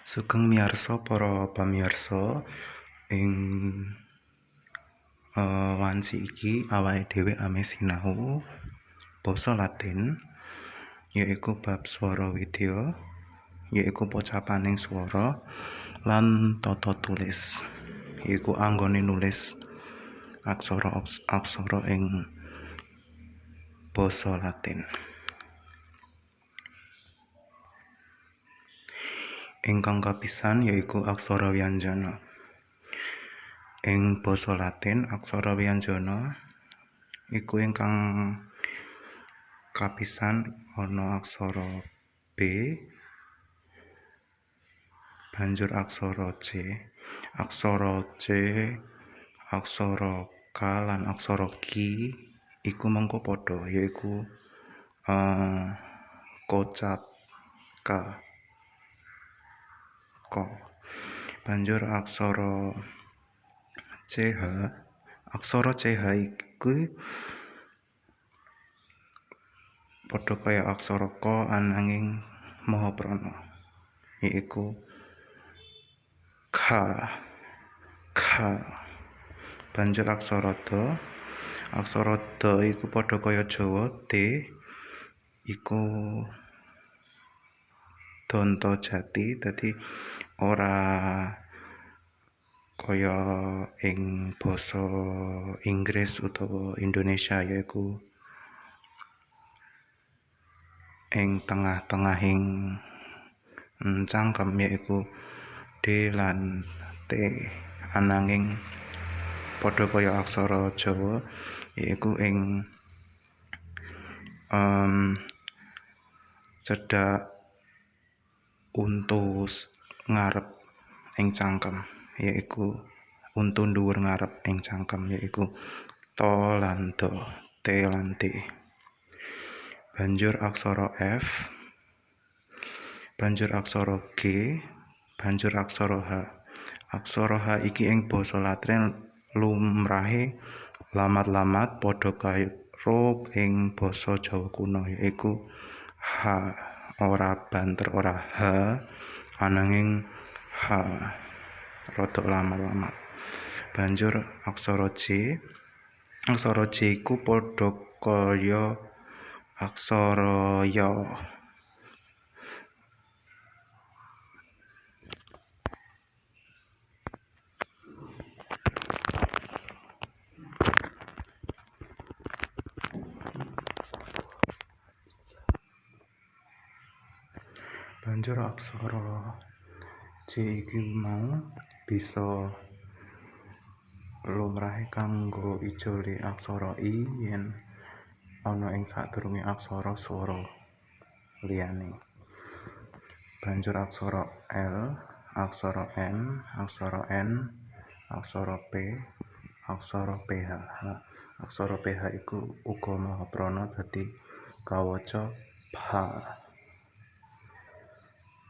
Sugeng miyarsa para pamirsa ing wanci iki awake dhewe ame sinau basa Latin, yaiku bab swara widya, yaiku pocapaning swara lan tata tulis, yaiku anggone nulis aksara-aksara ing basa Latin. Ingkang kapisan yaiku aksara wyanjana. Ing basa Latin aksara wyanjana iku ingkang kapisan ana aksara B, banjur aksara C, aksara K lan aksara Q iku mengko padha, yaiku kocap K. K. Banjur aksara CH, aksara CH iku padha kaya aksara K ananging mahaprana, yaiku K. K. Banjur aksara D, aksara D iku padha kaya Jawa D iku danta jati, dadi ora kaya ing basa Inggris utawa Indonesia, yaiku ing tengah-tengahing cangkem, yaiku D lan T, ananging padha kaya aksara Jawa, yaiku ing cedhak untu ngarep ing cangkem, yaiku untu dhuwur ngarep ing cangkem, yaiku to lan do, T lan D. Banjur aksara F, banjur aksara G, banjur aksara H. Aksara H iki ing basa Latin lumrahe lamat-lamat padha karo ing basa Jawa kuno, yaiku H, ora banter ora H, ananging H rada lamat-lamat. Banjur aksara J, aksara J iku padha kaya aksara Ya. Banjur aksara J iki mau bisa lumrahe kanggo ijole aksara I yen ana ing sadurunge aksara swara liyane. Banjur aksara L, aksara M, aksara N, aksara P, aksara PH. Aksara PH iku uga mahaprana dadi kawaca P.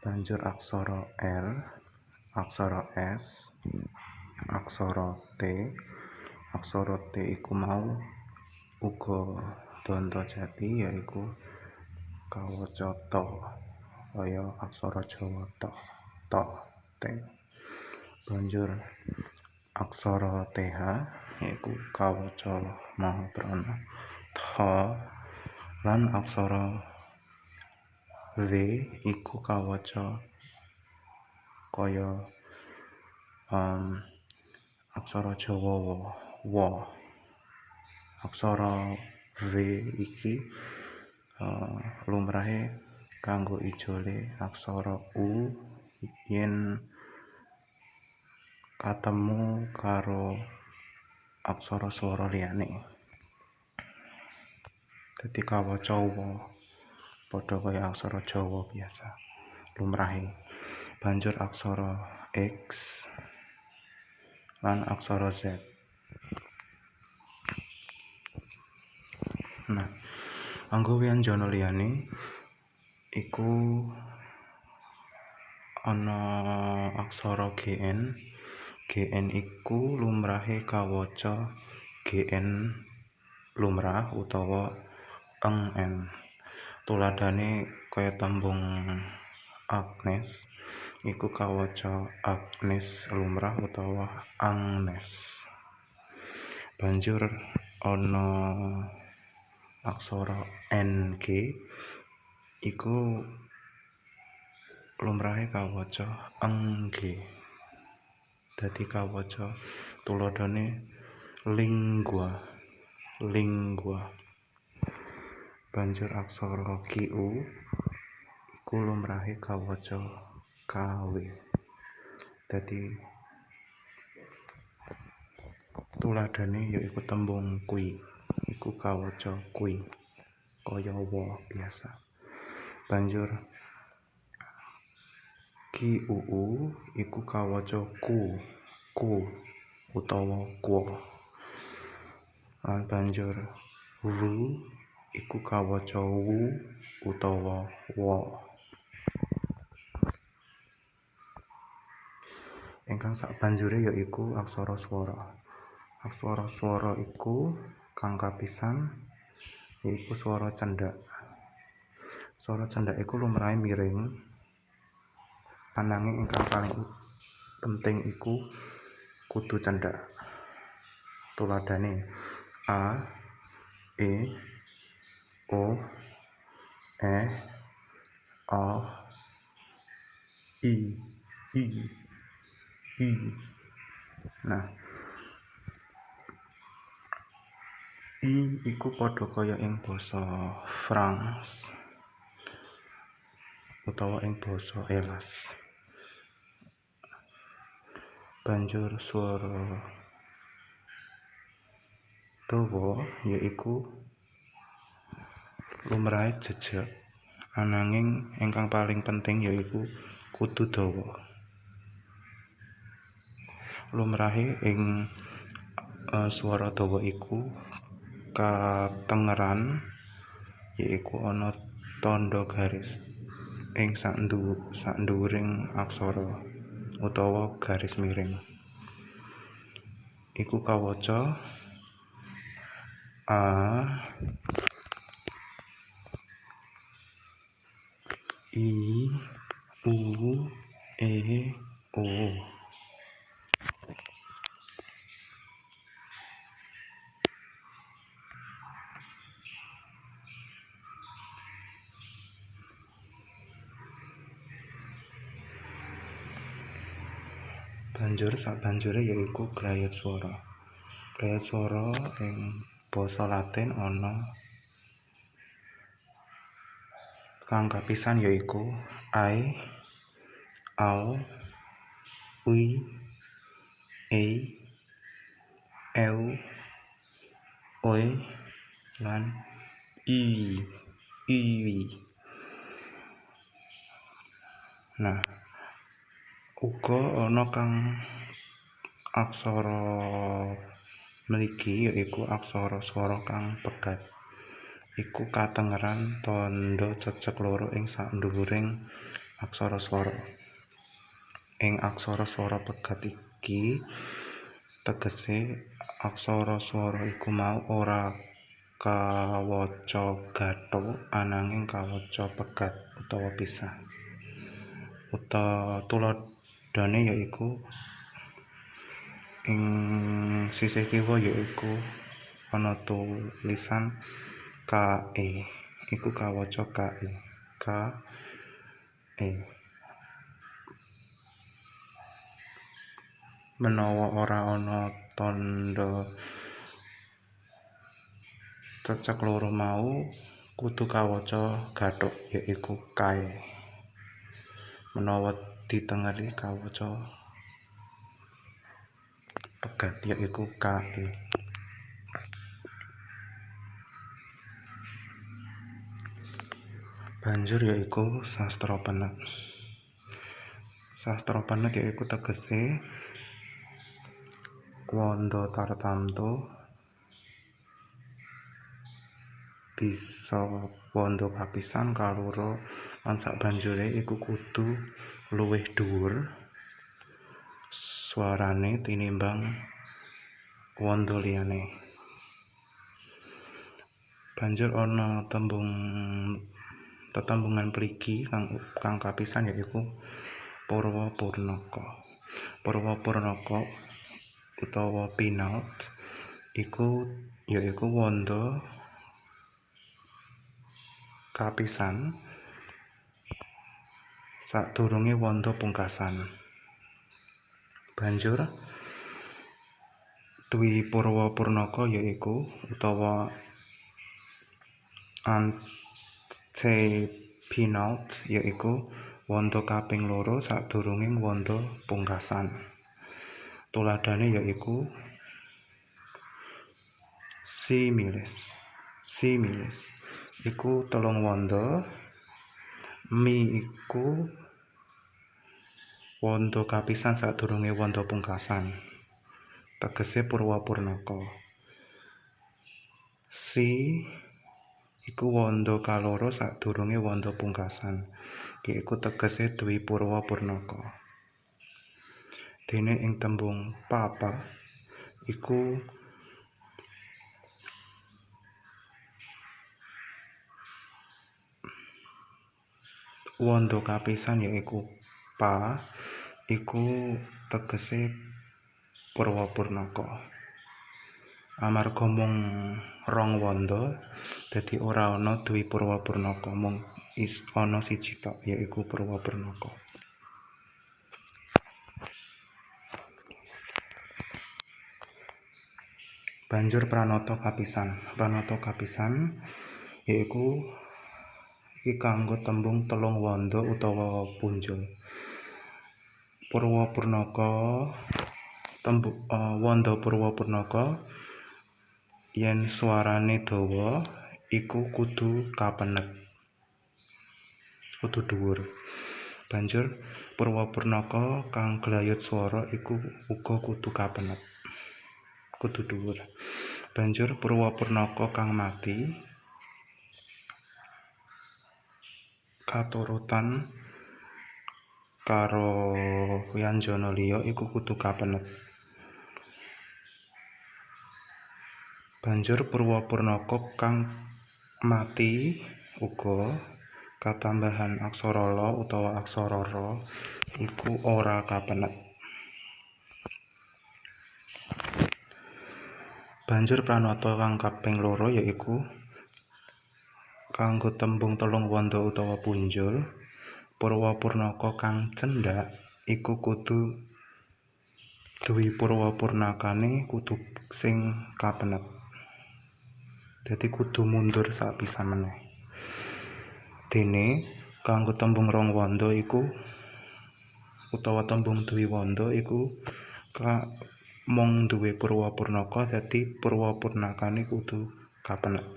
Banjur aksara R, aksara S, aksara T. Aksara T iku mau uga danta jati, yaiku kawaca ta, kaya aksara Jawa ta, ta, T. Banjur aksara TH yaiku kawaca mahaprana tha, lan aksara W iku kawaca kaya aksara Jawa wa, wa. Aksara W iki lumrahe kanggo ijole aksara U yen katemu karo aksara swara liyane. Dadi kawaca wa padha kaya aksara Jawa biasa lumrahe. Banjur aksara X lan aksara Z. Nah, anggo wyanjana liyane iku ana aksara GN. GN iku lumrahe kawaca GN lumrah utawa eng N. Tuladhane kaya tembung Agnes. iku kawaca Agnes lumrah utawa Angnes. Banjur ana aksara NG iku lumrahe kawaca Engge. Dadi kawaca tuladhane lingua, lingua. Banjur aksara QU iku lumrahe kawaca KW. Dadi tuladhane yaiku tembung kui, iku kawaca kui kaya wa biasa. Banjur QUU iku kawaca ku, ku utawa kwa. Lan banjur wu iku kawaca wu utawa wa. Ingkang sabanjure yaiku aksara swara. Aksara swara iku kang kapisan yaiku swara cendhak. Swara cendhak iku lumrahe miring, ananging ingkang paling penting iku kudu cendhak. Tuladhane a, e, o, e, a, i, i, i. Nah, i iku padha kaya ing basa Frans utawa ing basa Hellas. Banjur swara dawa yaiku lumrahe jejeg, ananging ingkang paling penting yaiku kudu dawa. Lumrahe ing swara dawa iku katengeran yaiku ana tandha garis ing sakndhuwuring aksara utawa garis miring. Iku kawaca a, i, u, e, o. Banjur sabanjure yaiku grayut swara. Grayut swara ing basa Latin ana kang kapisan yaiku ai, au, ui, ei, eu, oi, lan i, iwi. Nah, uga ana kang aksara mligi yaiku aksara swara kang pegat. Iku katengeran tandha cecek loro ing sakndhuwuring aksara swara. Ing aksara swara pegat iki tegese aksara swara iku mau ora kawaca gathuk ananging kawaca pegat utawa pisah. Tuladhane yaiku ing sisih kiwa yaiku ana tulisan KE, iku kawaca KE, K E. Menawa ora ana tandha cecek loro mau kudu kawaca gathuk yaiku kae. Menawa ditengeri kawaca pegat yaiku KE. Banjur yaiku sastra penet. Sastra penet yaiku tegese wanda tartamtu bisa wanda kapisan, kaloro lan sabanjure iku kudu luwih dhuwur swarane tinimbang wanda liyane. Banjur ana tembung tetembungan pligi kang kapisan yaiku Purwa Purnaka. Purwa Purnaka utawa penult iku yaiku wanda kapisan sadurunge wanda pungkasan. Banjur Dwi Purwa Purnaka yaiku utawa antepenult yaiku wanda kaping loro sadurunge wanda pungkasan. Tuladhane yaiku similis. Similis iku telung wanda, mi iku wanda kapisan sadurunge wanda pungkasan, tegese Purwa Purnaka. Si iku wanda kaloro sadurunge wanda pungkasan, yaiku tegese Dwi Purwa Purnaka. Dene ing tembung papa iku wanda kapisan yaiku pa iku tegese Purwa Purnaka. Amarga mung rong wanda dadi ora ana Dwi Purwa Purnaka, mung ana siji tok yaiku Purwa Purnaka. Banjur pranata kapisan. Pranata kapisan yaiku iki kanggo tembung telung wanda utawa punjul. Purwa Purnaka wanda Purwa Purnaka yen swarane dawa iku kudu kapenet, kudu dhuwur. Banjur Purwa Purnaka kang glayut swara iku uga kudu kapenet, kudu dhuwur. Banjur Purwa Purnaka kang mati katurutan karo wyanjana liya iku kudu kapenet. Banjur Purwa Purnaka kang mati uga katambahan aksara la utawa aksara ra iku ora kapenet. Banjur pranata kang kaping loro yaiku kanggo tembung telung wanda utawa punjul. Purwa Purnaka kang cendhak iku kudu Dwi Purwa Purnakane kudu sing kapenet. Dadi kudu mundur sapisan meneh. Dene kanggo tembung rong wanda iku utawa tembung dwi wanda iku mung duwe Purwa Purnaka, dadi Purwa Purnakane kudu kapenet.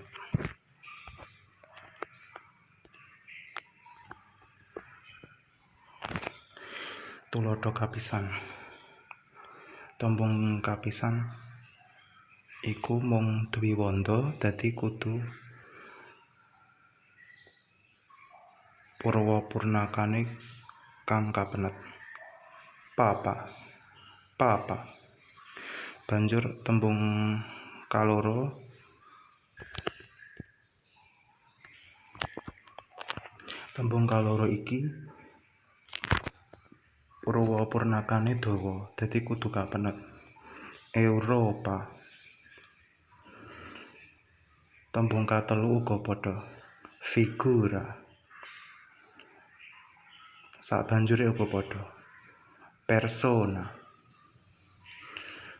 Tuladha kapisan. Tembung kapisan iku mung dwi wanda, dadi kudu Purwa Purnakane kang kapenet. Papa, papa. Banjur tembung kaloro iki Purwa Purnakane dawa, dadi kudu kapenet. Europa. Tembung katelu uga padha. Figura. Sabanjure uga padha. Persona.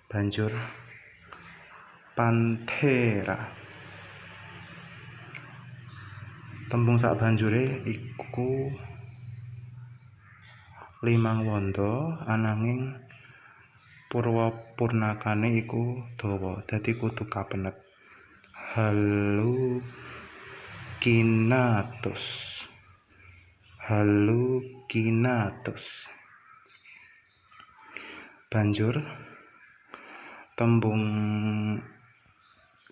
Banjur Panthera. Tembung sabanjure iku limang wanda, ananging Purwa Purnakane iku dawa, dadi kudu kapenet. Halukinatus. Halukinatus. Banjur tembung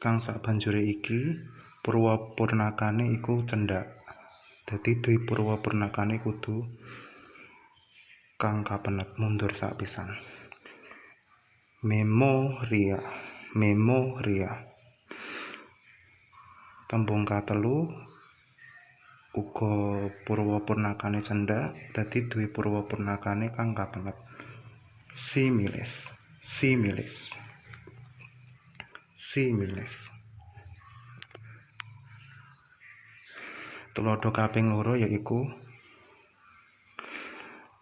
kang sabanjure iki Purwa Purnakane iku cendhak, dadi Dwi Purwa Purnakane kudu kang kapenet, mundur sapisan. Memoria, memoria. Tembung katelu uga purwa purnakane cendhak, dadi dwi purwa purnakane kang kapenget. Similis, similis, similis. Tuladha kaping loro yaiku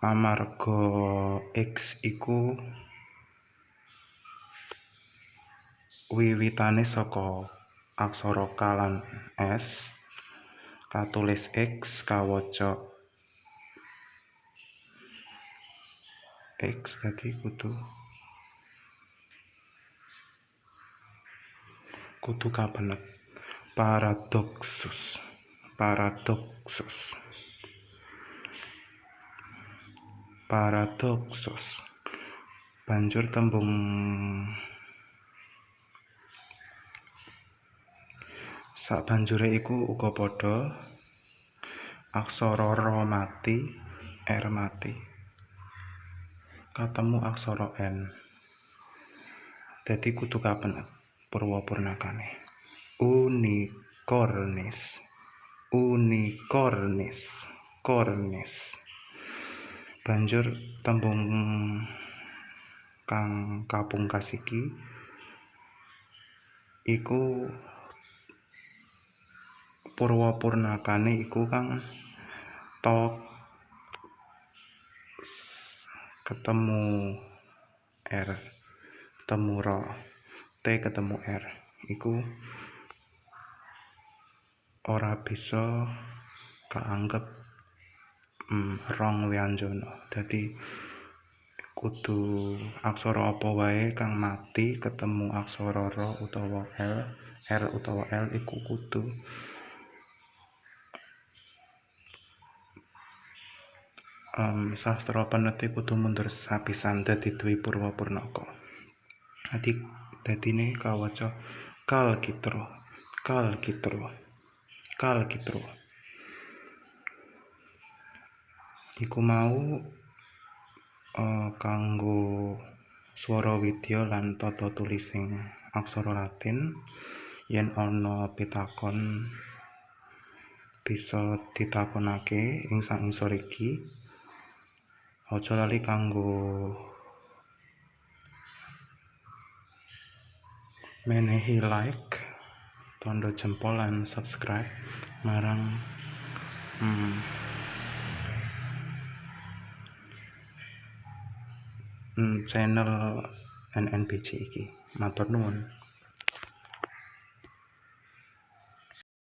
amarga X iku wiwitane saka aksara K lan S, katulis X kawaca X, dadi kudu kapenet. Paradoksus, paradoksus, paradoksus. Banjur tembung sabanjure iku uga padha, aksara ra mati, r mati, katemu aksara n, dadi kudu kapenet purwa purnakane. Unicornis, unicornis, cornis. Banjur tembung kang kapungkas iki iku purwa purnakane iku kang to ketemu r, ketemu ra, t ketemu r, iku ora bisa kaanggep rong wyanjana. Dadi kudu aksara apa wae kang mati ketemu aksara ra utawa l, r utawa l iku kudu sastra penete kudu mundur sapisan dadi dwi purwa purnaka. Dadi dadine kawaca kalkitra, kalkitra, kalkitra. Iku mau kanggo swara widya lan tata tulising aksara Latin. Yen ana pitakon bisa ditakonake ing sangisor iki. Aja lali kanggo menehi like, tondo jempol lan subscribe marang channel NNBJ iki. Matur nuwun.